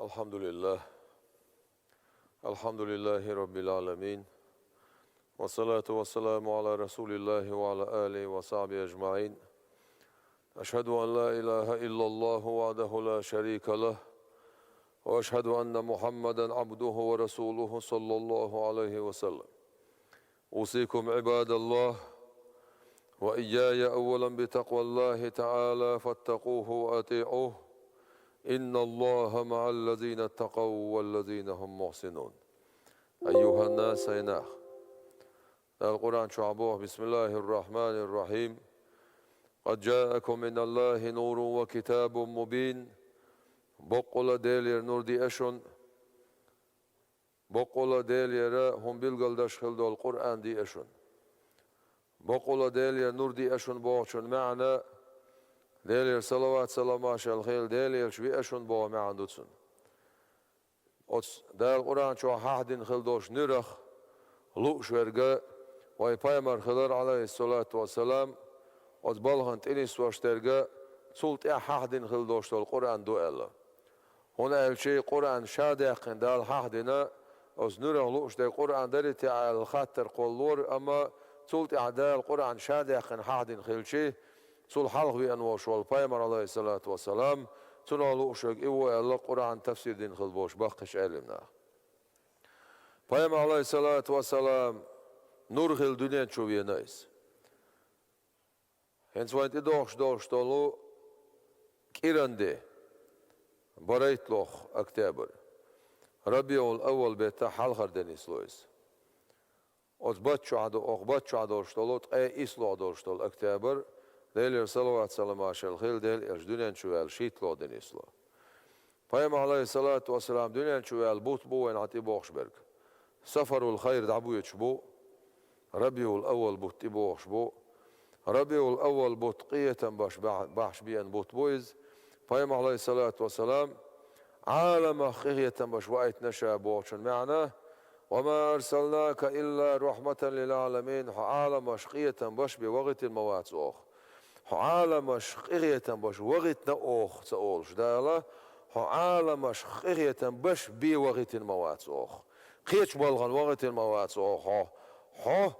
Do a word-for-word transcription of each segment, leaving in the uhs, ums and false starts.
الحمد لله. الحمد لله رب العالمين. والصلاة والسلام على رسول الله وعلى آله وصحبه أجمعين. أشهد أن لا إله إلا الله وحده لا شريك له، وأشهد أن محمدا عبده ورسوله صلى الله عليه وسلم. أوصيكم عباد الله وإياي أولا بتقوى الله تعالى فاتقوه وأطيعوه. إن الله مع الذين اتقوا والذين هم محسنون. أيها الناس, хӀай нах. Дала Къуръан чу боху: بسم الله الرحمن الرحيم. قد جاءكم من الله نور وكتاب مبين. Боккъала Делера нур диъа шуна. Боккъала Делера хӀума билгалдеш хила долу Къуръан диъа шуна. Боккъала Делера нур диъа шуна бохучун маьӀна, Делера салават-саламаш хила, Делера виъа шуна боху маьӀна ду цуьнан. Оцу Дала Къуръан чохь хьахдина хила долуш нуьрах лууш верг вай пайхамар хилар, алейхиссалату вассалам, оцу балхана тӀе нисвеш дерг цул тӀаьхьа хьахдина хила долуш долу Къуръан ду аьлла. ХӀунда аьлча Къуръан ша даьккхина Дала хьахдина, оцу нуьрах лууш дерг Къуръан дарий те аьлла хаттар кхоллалора, амма цул тӀаьхьа Дала Къуръан ша даьккхина хьахдина хилча, цул хьалха веана волуш волу пайхамар, алейхиссалату вассалам, цунах лууш верг и ву аьлла Къуръан тафсир дина хила болуш баккхийчу Ӏелам наха. Пайхамар, алейхиссалату вассалам, нур хилла дуьнен чу веана иза. ХӀинца вайн тӀедогӀуш долуш долу кӀиран де, барайтталгӀа октябрь, Рабиул-Аввал беттан хьалхара де нисло иза. Оцу бат чохь до-, оха бат чохь долуш долу, ткъе исслогӀа долуш долу октябрь, Делера салават-саламаш хила, Делан Элча дуьнен чу ваьлла шийтталгӀа де нисло. Пайхамар, алейхиссалату вассалам, дуьнен чу ваьлла бутт бу вайна хьан тӀебогӀуш берг. Сафарул-хайр дӀабоьдуш бу, Рабиул-Аввал бутт тӀебогӀуш бу. Рабиул-Аввал бутт къинхетам беш бахь-, бахьаш беана бутт бу иза. Пайхамар, алейхиссалату вассалам, Ӏаламах къинхетам беш ваийтина ша бохучун маьӀна: «Ва ма арсалнака илла рахматан лил Ӏаламин», хьо Ӏаламаш къинхетам беш бен вахийтина ма вац оха. Хьо Ӏаламаш къинхетам беш вахийтина оха ца олуш Дала, хьо Ӏаламаш къинхетам беш бен вахийтина ма вац оха. Кхечу балхана вахийтина ма вац оха хьо. Хьо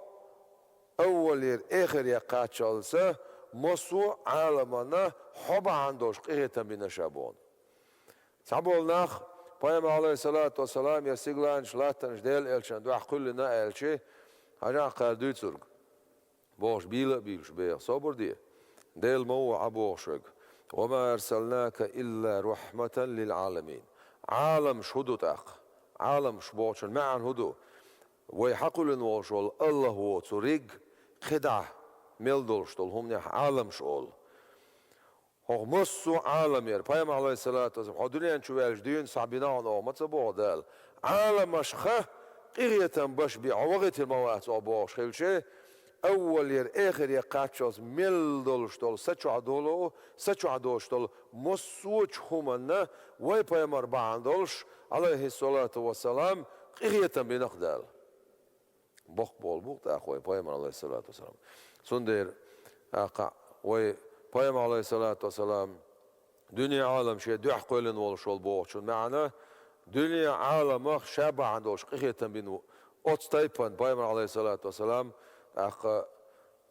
аввалера эхаре кхаччалца массо а Ӏаламана хьо бахьана долуш къинхетам бина ша боху. Цхьаболу нах, пайхамар, алейхиссалату вассалам, я сигаланаш, латтанаш Делан Элчан дуьхьа кхоьллина аьлча, хьажахь кхара дуьйцург, бохуш, бийла а буьйлуш беха, собар де. Дела ма ву хьан бохуш верг: «Ва ма арсалнака илла рахматан лил Ӏаламин». Ӏаламаш хӀун ду тӀаккха? Ӏаламаш бохучун маьӀна хӀун ду? Вай хьан кхоьллина волуш волу АллахӀ воцург кхидӀа мел долуш долу хӀуманех Ӏаламаш олу. Хьо массо а Ӏаламера, пайхамар, алейхиссалату вассалам, хьо дуьнен чу ваьлча дуьйна схьа бина хьуна оха ма ца боху Дала. Ӏаламашха къинхетам беш бен хьо вахийтина ма вац оха бохуш хилча, аввалера эхаре кхаччалц мел долуш долу, са чохь долу, са чохь долуш долу массочу хӀуманна вай пайхамар бахьана долуш, алейхиссалату вассалам, къинхетам бина-кх Дала. Боккха болу бу тӀаккха вай пайхамар, алейхиссалату вассалам. Цундела, тӀаккха вай пайхамар, алейхиссалату вассалам, дуьне Ӏалам шен дуьхьа кхоьллина волуш волу бохучун маьӀна, дуьне Ӏаламах ша бахьана долуш къинхетам бина ву. Оцу тайпана пайхамар, алейхиссалату вассалам, тӀаккха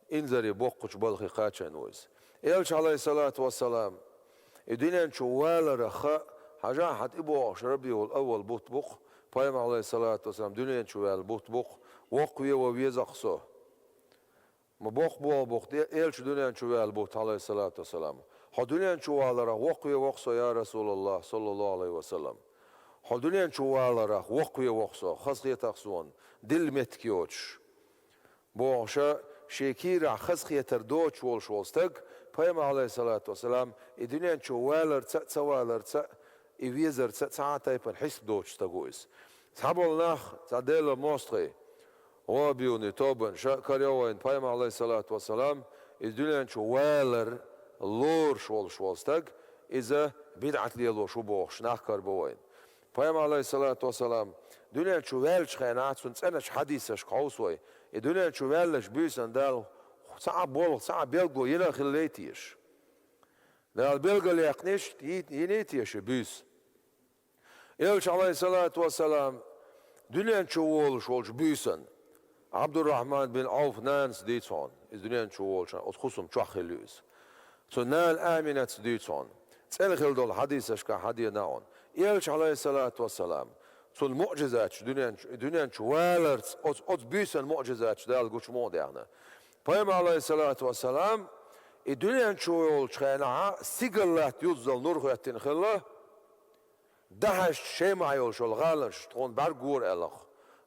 инзаре боккхачу балхе кхачийна ву иза. Элча, алейхиссалату вассалам, и дуьнен чу валарах, хьажахь, хьан тӀебогӀуш Рабиул-Аввал бутт бу-кх, пайхамар, алейхиссалату вассалам, дуьнен чу ваьлла бутт бу-кх, воккхаве ван веза-кх со. Ма боккха болу бу-кх, Элча дуьнен чу ваьлла бутт, алейхиссалату вассалам. Хьо дуьнен чу валарах воккхаве ван-кх со, я Расулаллах, саллаллаху алейхи ва саллам. Хьо дуьнен чу валарах воккхаве ван-кх со, хазахета-кх суна, дилла меттиг йоцуш. Бохуша, шен кийрахь хазахетар доцуш волуш волу стаг, пайхамар, алейхиссалату вассалам, и дуьнен чу валарца а, ца валарца а, и везарца а цхьа а тайпана хьисап доцуш стаг ву иза. Цхьаболу нах, цхьа Делан мостагӀий, ваххабийн тобанаш а карайо вайна, пайхамар, алейхиссалату вассалам, иза дуьнен чу валар лоруш волуш волу стаг, иза бидӀат лелош ву бохуш, нах карабо вайна. Пайхамар, алейхиссалату вассалам, дуьнен чу ваьллачу хенахь, цуьнан цӀеначу хьадисашка хьовса вай, и дуьнен чу ваьллачу буьйсанна Дала цхьа а болх, цхьа а билгало йина а хиллий теша? Дала билгалъяьккхинарш йи-, йиний теша и буьйса? Элча, Ӏалайхиссалату вассалам, дуьнен чу волуш волчу буьйсан, Ӏабдуррахьман бин Ӏавф нанас дуьйцу хьуна, иза дуьнен чу волуш, оцу хӀусам чохь хилла ю иза. Цуьнан нана Аминатас дуьйцу хьуна. ЦӀена хилла долу хьадисашкахь хьан дена хьуна. Элча, Ӏалайхиссалату вассалам, цуьнан муъжизаташ дуьнен чу, дуьнен чу валарца, оцу, оцу буьйсан муъжизаташ Дала гучу муха дехна. Пайхамар, Ӏалайхиссалату вассалам, и дуьнен чу волчу хенахь сигал латта юззал нур хӀоьттина хилла, Дахьаш Шемахь йолуш йолу гӀаланаш тхуна бӀаьрг гора аьлла-кх.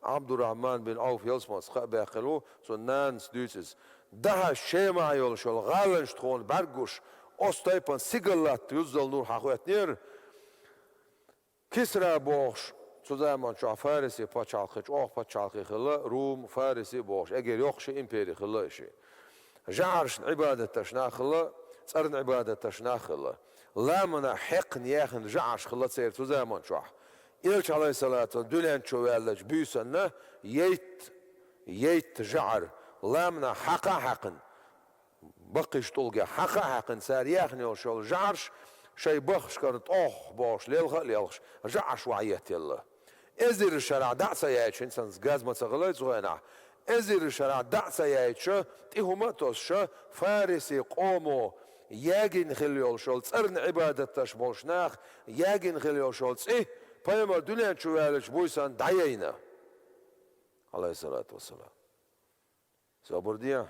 Ӏабдуррахьман бин Ӏавф ялсаманца кхаъ баьккхина ву, цуьнан нанас дуьйцу иза. Дахьаш Шемахь йолуш йолу гӀаланаш тхуна бӀаьрг гуш, оцу тайпана сигал латта юззал нур хьан хӀоьттинера. Кисра бохуш, цу заман чохь Фариси пачхьалкх, чӀогӀа пачхьалкх хилла, Рум, Фариси бохуш, эггара йоккха ши импери хилла и ши. ЖӀаршна Ӏибадат деш нах хилла, цӀарна Ӏибадат деш нах хилла. Ламанах хьекхна яьхна жӀарш хилла церан цу заман чохь. Элча, Ӏалайхиссалату вассалам, дуьнен чу ваьллачу буьйсанна йтта, йтта жӀар ламанах хьакха а хьаькхна, баккхийчу тӀулгех хьакха а хьаькхна, цара яьхна йолуш йолу жӀарш шайн баххашкара тӀох бохуш лелха а лелхаш, жӀарш вахьа еттаелла. Эзар шарахь дӀа а ца яьйтуш, хӀинца газ ма ца хилла цу хенахь, эзар шарахь дӀа а ца яьйтуша, тӀе хӀума а тосуша, Фариси къомо ягийна хилла йолуш йолу цӀарна Ӏибадат деш болуш нах ягийна хилла йолуш йолу цӀе пайхамар дуьнен чу ваьллачу буьйсанна дӀаяйна. Ӏалайхиссалату вассалам. Собар де,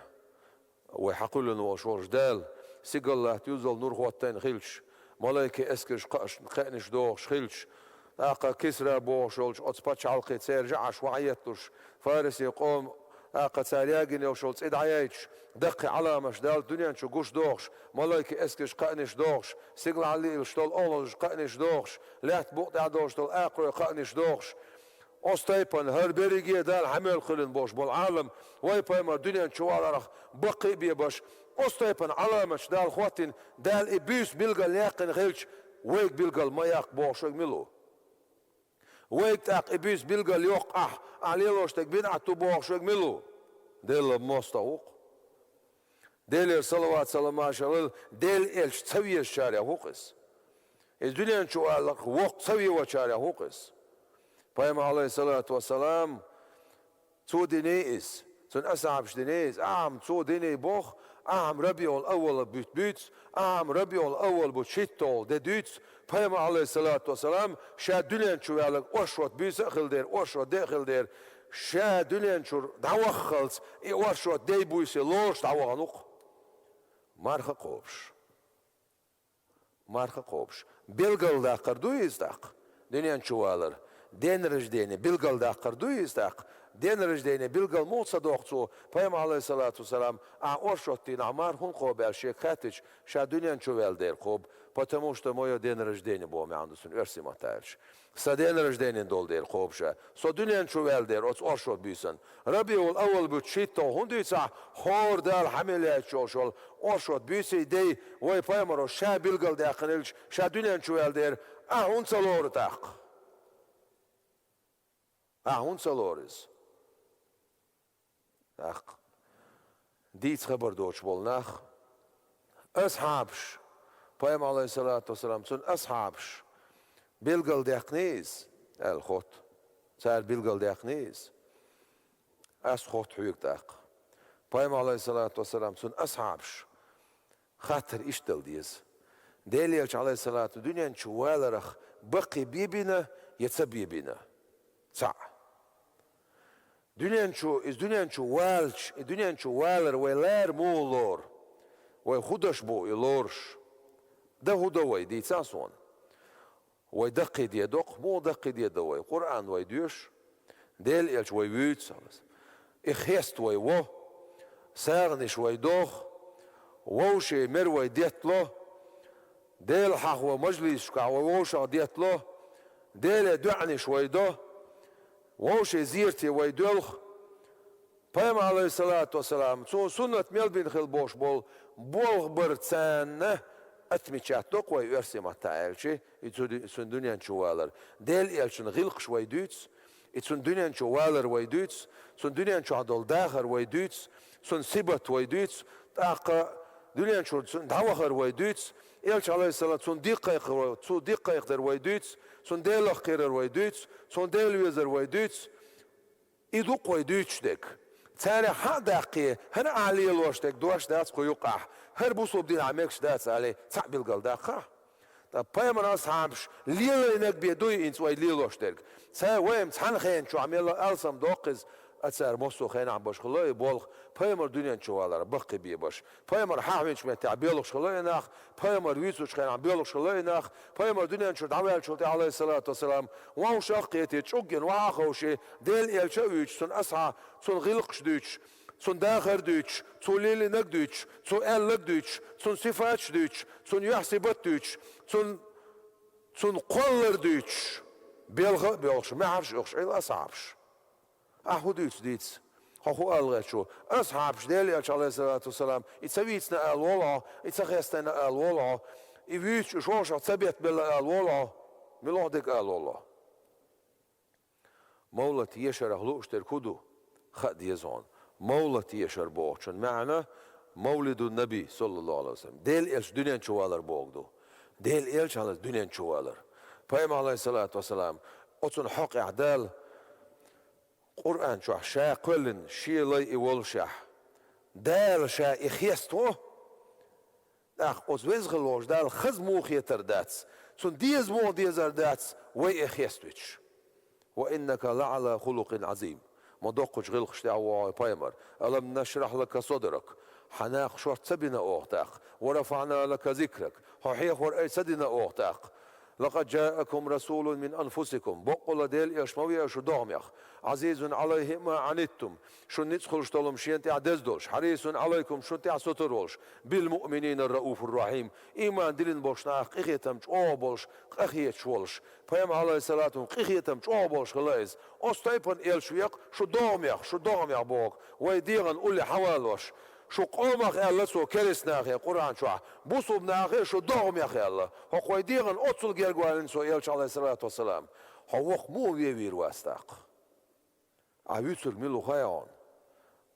вай хьакхоьллина волуш волчу Дала, сигал латта юззал нур хӀоттийна хилча, малайкийн эскарш кхаъш-, кхаънаш дохуш хилча, тӀаккха Кисра бохуш йолчу оцу пачхьалкхе церан жӀарш вахьа етталуш, Фариси къоман тӀаккха цара ягийна йолуш йолу цӀе дӀаяйтуш, даккхий Ӏаламаташ Дала дуьнен чу гуш дохуш, малайкийн эскарш кхаънаш дохуш, сигалахь лиъалуш долу олхазаш кхаънаш дохуш, лаьтта букъа тӀехь долуш долу акхарой кхаънаш дохуш, оцу тайпана хӀара берриге а Дала хьан мел хуьлина болуш болу Ӏалам, вай пайхамар дуьнен чу валарах баккхий а бебаш, оцу тайпана Ӏаламаташ Дала хӀоттийна, Дала и буьйса билггал яьккхина хилча, вайга билггал ма яккха бохуш верг мила ву? Вайга тӀаккха и буьйса билггал йоккху ахь, ахь лелош дерг бидӀат ду бохуш верг мила ву? Делан мостагӀа ву-кх. Делера салават-салам, машалла, Делан элча ца везачарех ву-кх иза. Иза дуьнен чу валарах воккха ца вевачарех ву-кх иза. Пайхамар, Ӏалайхиссалату вассалам, цо диний иза, цуьнан асхьабаша диний иза, ахьа-м цо диний боху, ахьа-м РабиӀул-Аввал бутт буьйцу, ахьа-м РабиӀул-Аввал бутт шийтталгӀа де дуьйцу, пайхамар, Ӏалайхиссалату вассалам, ша дуьнен чу ваьлларг оршот буьйса а хилла дера, оршот де а хилла дера, ша дуьнен чуьра дӀаваххалц и оршот дей буьйса лоруш дӀавахана ву-кх. Марха кхобуш. Марха кхобуш. Билгалдаккхар дуй иза тӀаккха? Дуьнен чу валар. День рождения билгалдаккхар дуй иза тӀаккха? День рождения билгал муха ца доккху цо, пайхамар, Ӏалайхиссалату вассалам, ахьа оршот дийнахь марха хӀунда кхобу аьлла шега хаьттича, ша дуьнен чу ваьлла дера кхобу, потому что моё день рождения боху маьӀна ду цуьнан оьрсийн маттахь аьлча. Сан день рождения долу дера кхобу ша. Со дуьнен чу ваьлла дера оцу оршот буьйсанна. РабиӀул-Аввал бутт шийтталгӀа хӀунда дуьйцу ахь, хӀора Дала хьан мел яьччохь йолу оршот буьйсий дей, вай пайхамаро ша билгалдаьккхина хилча, ша дуьнен чу ваьлла дера, ахьа хӀунда ца лору тӀаккха? Ахьа хӀунда ца лору иза? ТӀаккха дийца хабар доцуш болу нах, асхьабаш, пайхамар, Ӏалайхиссалату вассалам, цуьнан асхьабаш билгалдаьккхиний иза аьлла хотту. Цара билгалдаьккхиний иза? Ас хотту хьоьга тӀаккха. Пайхамар, Ӏалайхиссалату вассалам, цуьнан асхьабаш хаттар иштта дала деза. Делан элча, Ӏалайхиссалату, дуьнен чу валарах баккхий бен бина я ца бен бина? Цхьаъ. Дуьнен чу, иза дуьнен чу валча, и дуьнен чу валар вай лара муха лору? Вай хӀун деш бу и лоруш? Дан хӀун до вай, дийцахьа суна? Вай даккхий дедо-кх, муха даккхий дедо вай? Къуръан вай доьшу, Делан элча вай вуьйцу, и хеста вай во, сагӀанаш вай доху, вовшийн мер вай деттало, Дела хьахо мажлисашкахь вай вовшах деттало, Деле доӀанаш вай до, вовшийн зерате вай доьлху. Пайхамар, Ӏалайхиссалату вассалам, цо суннат мел бина хила бохуш болу болх бар царна отмечать до-кх вай оьрсийн маттахь аьлча, и цу ду-, цуьнан дуьнен чу валар. Делан элчан гӀиллакхаш вай дуьйцу, и цуьнан дуьнен чу валар вай дуьйцу, цуьнан дуьнен чохь долу дахар вай дуьйцу, цуьнан сибат вай дуьйцу, тӀаккха дуьнен чуьра цуьнан дӀавахар вай дуьйцу, элча, Ӏалайхиссалам, цуьнан диккхайкхар, цо диккхайкхадар вай дуьйцу, Цунна Делах кхерар вай дуьйцу, цунна Дела везар вай дуьйцу. И ду-кх вай дуьйцуш дерг. Царех хьа а даккхий, хӀара ахь лелош дерг дош дац кху юкъахь. ХӀара бусалба динехь мегаш дац алий, цхьаъ билгалдаккхахь. Ткъа пайхамар асхьабаш лелийнарг бен дуй инца вай лелош дерг. Цара вайна цхьана хенан чохь мелла алсам доккху иза, а цара массо а хенахь беш хилла и болх, пайхамар дуьнен чу валарх баккхий бен беш. Пайхамар хьахвинчу меттехь боьлхуш хилла и нах, пайхамар вуьйцучу хенахь боьлхуш хилла и нах, пайхамар дуьнен чуьра дӀаваьллачул тӀаьхьа, Ӏалайхиссалату вассалам, вовшах а кхетий, чӀуггина ваха а ховший, Делан элча а вуьйцуш, цунна асхьа-, цунна гӀиллакхаш дуьйцуш, цунна дахар дуьйцуш, цо аьлларг дуьйцуш, цунна сифаташ дуьйцуш, цунна юьхь-сибат дуьйцуш, цунна, цунна кхоллар дуьйцуш, белха а боьлхуш, маьхьарш а оьхуш Ӏийла асхьабаш. Ахьа хӀун дуьйцу дийца? Хьо хӀун ала гӀерташ ву? Асхьабаш Делан элча, Ӏалайхиссалату вассалам, и ца вийцина ала волу хьо, и ца хестийна ала волу хьо, и вуьйцучу уьш вовшах ца беттабелла ала волу хьо. Мила хьо дерг ала волу хьо? Мовлат ешарах лууш дерг хӀун ду? Хаа деза хьуна. Мовлат ешар бохучун маьӀна мавлидун наби, саллаллаху Ӏалайхи ва саллам. Делан элча дуьнен чу валар боху ду. Делан элча хьалаза дуьнен чу валар. Пайхамар, Ӏалайхиссалату вассалам, оцунна хьокъехь Дала Къуръан чохь ша кхоьллина шен лай и воллушехь, Дала ша и хеставо, тӀаккха оцу веза хилла волчу Далла хаза муха хетар дац, цунна деза муха дезар дац, вай и хеставича. «Ва иннака ла Ӏала хулукъин Ӏазим». Ма доккхачу гӀиллакхаш тӀехь ву хьо, пайхамар. «Алам нашрахь лака садрак». Хьан накха шорта ца бина оха тӀаккха. «Ва рафаӀна лака зикрак». Хьо хьехор ай ца дина оха тӀаккха. «Лакъад жаакум расулун мин анфусикум». Баккъалла Делан элча ма веара шу догӀмех. «Ӏазизун Ӏалайхи ма Ӏаниттум». Шун ницкъ хуьлуш долу-м шена тӀехь деза долуш. «Хьарисун Ӏалайкум», шун тӀехь сутара волуш. «Бил муъминина рауфур рахьим». Ийман диллина болчу нахах къинхетам чӀогӀа болуш, къахеташ волуш. Пайхамар, Ӏалайхиссалату, къинхетам чӀогӀа болуш хилла иза. Оцу тайпана элча векъа шу догӀмех, шу догӀмех боху. Вай дегӀан улле хьавалош. Шу къомах аьлла цо керста нахе Къуръан чохь. Бусулба нахе шу догӀмех аьлла. ХӀокху вай дегӀан оццул гергаваьллина цо элча, Ӏалайхиссалату вассалам. Хьо вокху муха вен вийр вац тӀаккха? Ахь вуьйцург мила ву хаьий хьуна?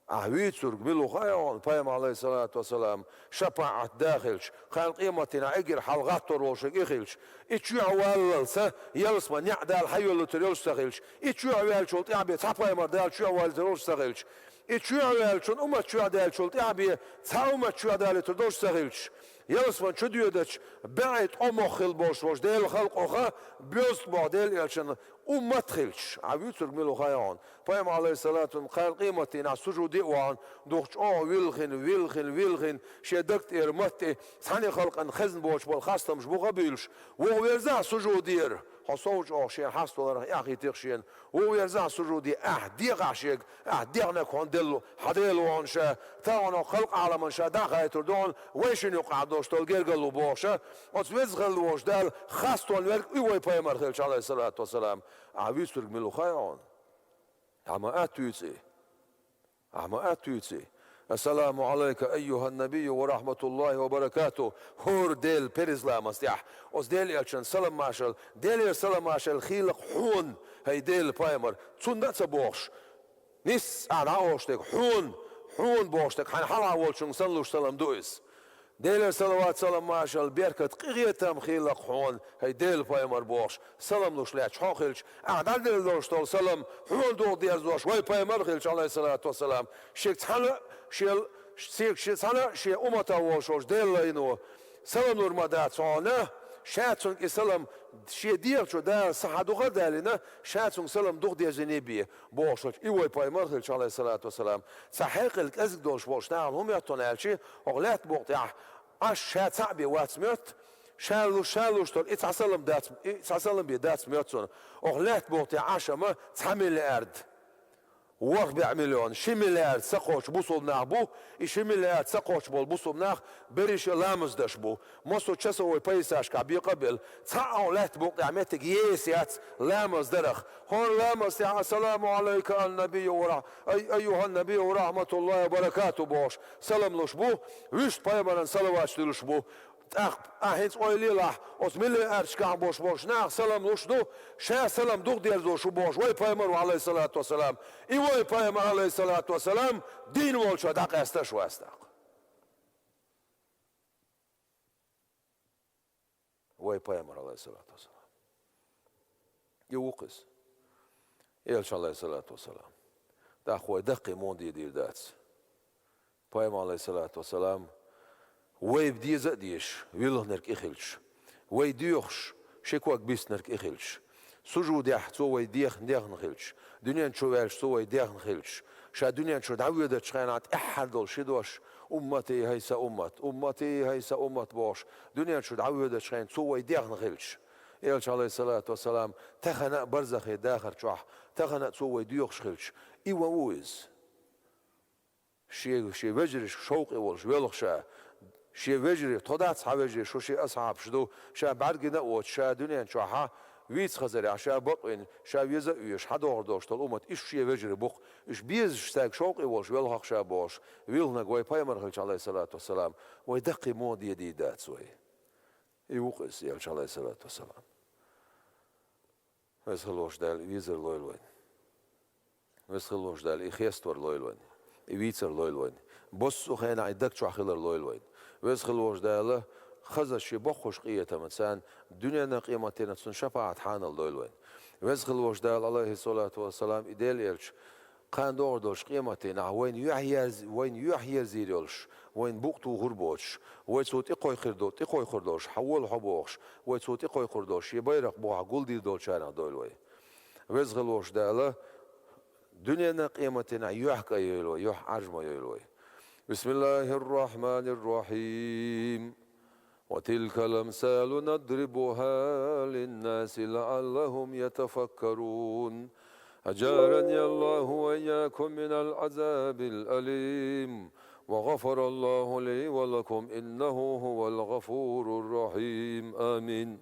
Ахь вуьйцург мила ву хаьий хьуна, пайхамар, Ӏалайхиссалату вассалам, шапаӀат да хилча, кхана къематдийнахь эггара хьалха гӀаттор волуш и хилча, и чоьхьа валлалца, ялсамане неӀ Дала хьайоьллуьйтур йолуш ца хилча, и чоьхьа ваьллачул тӀаьхьа бен цхьа пайхамар Дала чоьхьа валлуьйтур йолуш ца хилча, и чоьхьа ваьллачун уммат чоьхьа даьллачул тӀаьхьа бен цхьа уммат чоьхьа далийтур долуш ца хилча, ялсамане чу доьдучу бӀе ткъа мохк хилла болуш волчу Делан халкъах боьзна боху Делан элчан уммат хилча, ахь вуьйцург мила ву хаьий хьуна? Пайхамар, Ӏалайхиссалату, кхана къематдийнахь сужуде а вахана, дукха чӀогӀа вилхина, вилхина, вилхина, шен даг тӀера матте цхьана халкъана хезна боцуш болу хастамаш буха а буьйлуш, вуха верзахь сужудера, хьо сов чӀогӀа шена хьаставаларх эхь хьийзийша шена, вуха верзахь сужуде, ахь дехахь шега, ахь дехнарг хьуна делла, хьан Дела ву хьуна ша, тахана халкъ Ӏаламан ша дӀа а хаийтур ду хьуна, вай шина юкъахь долуш долу гергарло бохуша, оцу веза хилла волчу Дала хастон верг и вай пайхамар хилча, Ӏалайхиссалату вассалам. Ахь вуьйцург мила ву хаьий хьуна? Ахьа ма атта вуьйций? Ахьа ма атта вуьйций? «Ассаламу Ӏалайка, айюхьан-набийю, ва рахьматуллахӀи ва баракатухӀ». ХӀора Делан перезламаз тӀехь. Оцу Делан элчан салам-маршалла, Делера салам-маршалла хийла-кх хьуна, хӀай Делан пайхамар, цунна а ца бохуш. Нисса ахь дӀа а олуш дерг хьуна, хьуна бохуш дерг хьайн хьалха волчуьнга санна луш салам ду иза. Делера салават-салам-маршалла, беркат, къинхетам хийла-кх хьуна, хӀай Делан пайхамар бохуш, салам луш лаьтташ хьо хилча, ахь дӀаделла долуш долу салам хьуна духу дерзош вай пайхамар хилча, Ӏалайхиссалату вассалам, шега цхьана а шен, шега шен цхьана а шен умматах волуш волчу Делан лайно салам лур ма дац хьуна, ша цуьнга и салам шен дегӀа чу Дала схьа духар а даьллина, ша цуьнга салам духу дезиний бен. Бохуш волчу и вай пайхамар хилча, Ӏалайхиссалату вассалам, цхьа хьекъал кӀезиг долуш болчу нахана хӀун моьтту хьуна аьлча, хӀокху лаьтта букъа тӀехь Ӏаш ша цхьаъ бен вац моьтту, ша луш, ша луш долу и цхьа салам дац, и цхьа салам бен дац моьтту цунна. Хьокху лаьтта букъа тӀехь Ӏаш ма цхьа миллиард, ворхӀ бӀе миллион, ши миллиард ца кхочу бусулба нах бу, и ши миллиард ца кхочу болу бусулба нах берриш а ламаз деш бу. Массо а часовой поясашкахь бекъа а белла, цхьаъ а лаьтта букъа тӀехь меттиг еса яц ламаз дарах. ХӀора ламаз тӀехь «Ассаламу Ӏалайка, ан-набийю ва рах-, ай-, айюхьан-набийю ва рахьматуллахӀи ва баракатухӀ» бохуш, салам луш бу, вуьшта пайхамаран салаваташ дуьлуш бу. ТӀаккха ахь хӀинца ойла елахь, оцу миллиардашкахь болуш болчу наха салам луш ду, ша салам духу дерзош ву бохуш вай пайхамар ву, Ӏалайхиссалату вассалам. И вай пайхамар, Ӏалайхиссалату вассалам, дийна волчохь дӀакъаьсташ вац тӀаккха. Вай пайхамар, Ӏалайхиссалату вассалам. И ву-кх иза. Элча, Ӏалайхиссалату вассалам, тӀаккха вай даккхий муха дийр дац. Пайхамар, Ӏалайхиссалату вассалам, вай деза а дезаш, вилхинарг и хилча, вай доьхуш, ши ког биснарг и хилча, сужудехь цо вай дехна, дехна хилча, дуьнен чу ваьлча цо вай дехна хилча, ша дуьнен чу дӀавоьдучу хенахь тӀаьххьара долу ши дош: «Уммати, хӀай сан уммат, уммати, хӀай сан уммат», – бохуш, дуьнен чу дӀавоьдучу хенахь цо вай дехна хилча, Элча, Ӏалайхиссалату вассалам, тахана а барзахе дахар чохь, тахана а цо вай доьхуш хилча, и ван ву иза. Шен, шен вежаршка шовкъе волуш велха ша, шен вежарий, тхо дац хьан вежарий, шу шен асхьабаш ду, ша бӀаьргина а воцуш, ша дуьнен чохь вийца хазарехь, ша бакъвина, ша веза а везаш, хьадохур долуш долу уммат, иштта шен вежарий бу-кх, уьш безаш стаг шовкъе волуш велха-кх ша бохуш, вилхинарг вай пайхамар хилча, Ӏалайхиссалату вассалам, вай даккхий муха дийр дац вай. И ву-кх иза, Элча, Ӏалайхиссалату вассалам. Веза хила волчу Дала и везар лойла вайна. Веза хила волчу Дала и хеставар лойла вайна. И вийцар лойла вайна. Массо а хенахь и даг чохь хилар лойла вайна. Веза хила волчу Дала хаза шен боккхачу къинхетамца дуьненан къематдийнахь цунна шапаӀат хьанал дойла вайна. Веза хила волчу Дала, Ӏалайхиссалату вассалам, и Делан Элча, кхана догӀур долчу къематдийнахь вайна юьхь ерз-, вайна юьхь ерзийр йолуш, вайна букъ тухур боцуш, вай цо тӀекхойкхур до-, тӀекхойкхур долуш, хьан волу хьо бохуш, вай цо тӀекхойкхур долуш, шен байракх бухахь гулдийр долчарах дойла вай. Веза хила волчу Дала дуьненан къематдийнахь юьхь кӀайн йойла вай, юьхь Ӏаржа ма йойла вай. بسم الله الرحمن الرحيم. وتلك الأمثال نضربها للناس لعلهم يتفكرون. أجارني الله وإياكم من العذاب الأليم. وغفر الله لي ولكم إنه هو الغفور الرحيم. آمين.